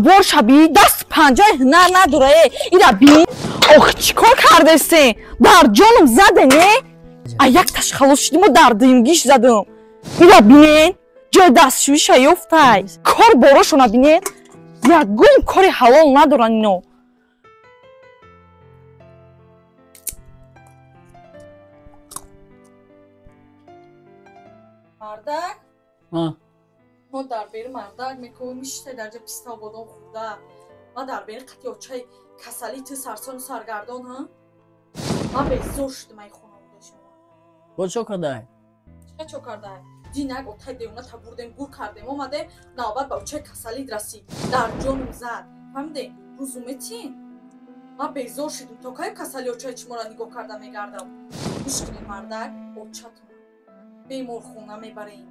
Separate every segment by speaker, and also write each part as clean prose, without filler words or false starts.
Speaker 1: Бору борша би даст панҷаи ҳунар надора э. Ира бин, ох, чӣ кор кардесен? Дар ҷоном заде, не? А якташ халос шудимо, дар дуюмгиш задум. Ира бинен, ҷои дастшӯиша ёфтай. Кор борошона бинен, ягон кори ҳалол надоран ино. Мардак, мо дар бери мардак мекунем, миштай дар ҷа писта бодом хӯрда. Ма дар бери қати очаи касали ту сарсону саргардон, ҳа? Ман безор шудам ай хонаводаи шумо.
Speaker 2: Бо чо кардай?
Speaker 1: Ча чо кардай? Динак отай девона та бурдем, гур кардем, омадем, навбат ба очаи касалид расид. Дар ҷонум зад. Фаҳмидем? Рӯзу метин? Ман безор шудам. То кай касали очаи чуморо нигоҳ карда мегардам? Гӯш кунед, мардак, очатон беморхона мебарем,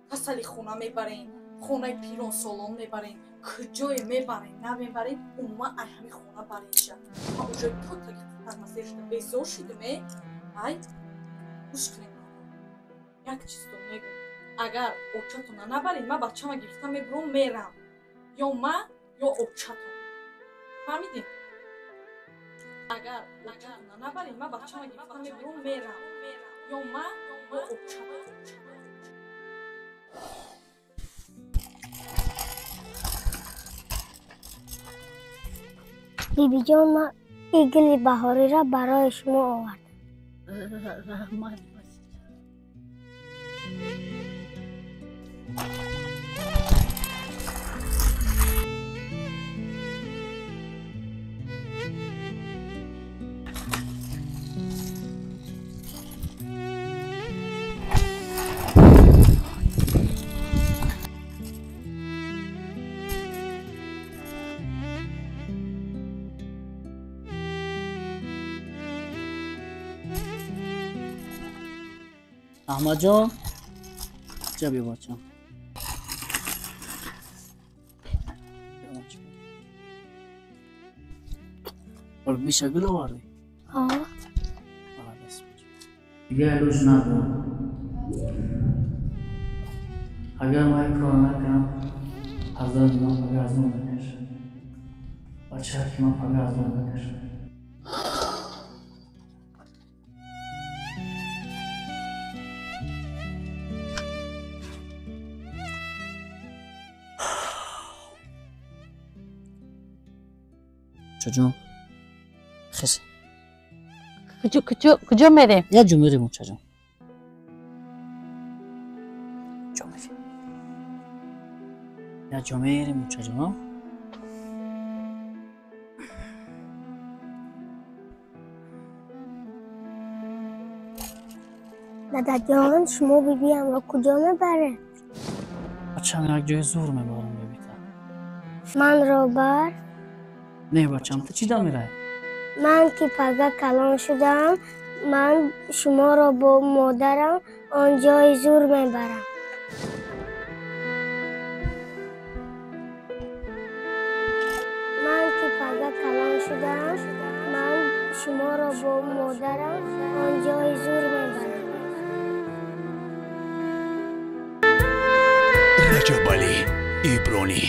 Speaker 1: касалихона мебарем, хонаи пиронсолон мебарем, куҷое мебарем, намебарем, умуман ай ҳамин хона бареша. Ман уже то таги қатармасер шуда, безор шудам, э? Ай, гӯш кунед, як чизто мегӯм. Агар очатона набарем, ман бачама гирифта мебурам, мерам. Ё ман, ё очатон. Фаҳмидем? Агар очатона набарем, ман бачама гирифта мебурам, мерам. Ё ман, ё очатон.
Speaker 3: Бибиҷон, ман ин гули баҳориро барои шумо овардам.
Speaker 2: Раҳмат. Аҳмадҷон, ҷа биё бачам. Биша гул овардӣ?
Speaker 3: Ҳо.
Speaker 2: Дигар илоҷ надорам. Агар ман ин корро накунам, ҳазрати ман пага аз ман мекашад. Бачаки ман пага аз ман мекашад. Чаҷон, хес.
Speaker 4: Куҷо, куҷо, куҷо мерем?
Speaker 2: Як ҷо мерем, чаҷон. Ҷо мерем. Як ҷо мерем, чаҷон.
Speaker 3: Дадаҷон, шумо бибиамро куҷо мебаред?
Speaker 2: Бачам, як ҷои зур мебарам бибита.
Speaker 3: Манро бар?
Speaker 2: Не, бачам, ту чӣ дам меравӣ?
Speaker 3: Ман ки пага калон шудам, ман шуморо бо модарам он ҷои зур мебарам. Ман ки пага калон шудам, ман шуморо бо модарам он ҷои зур мебарам.
Speaker 5: Раҷабалӣ Ибронӣ.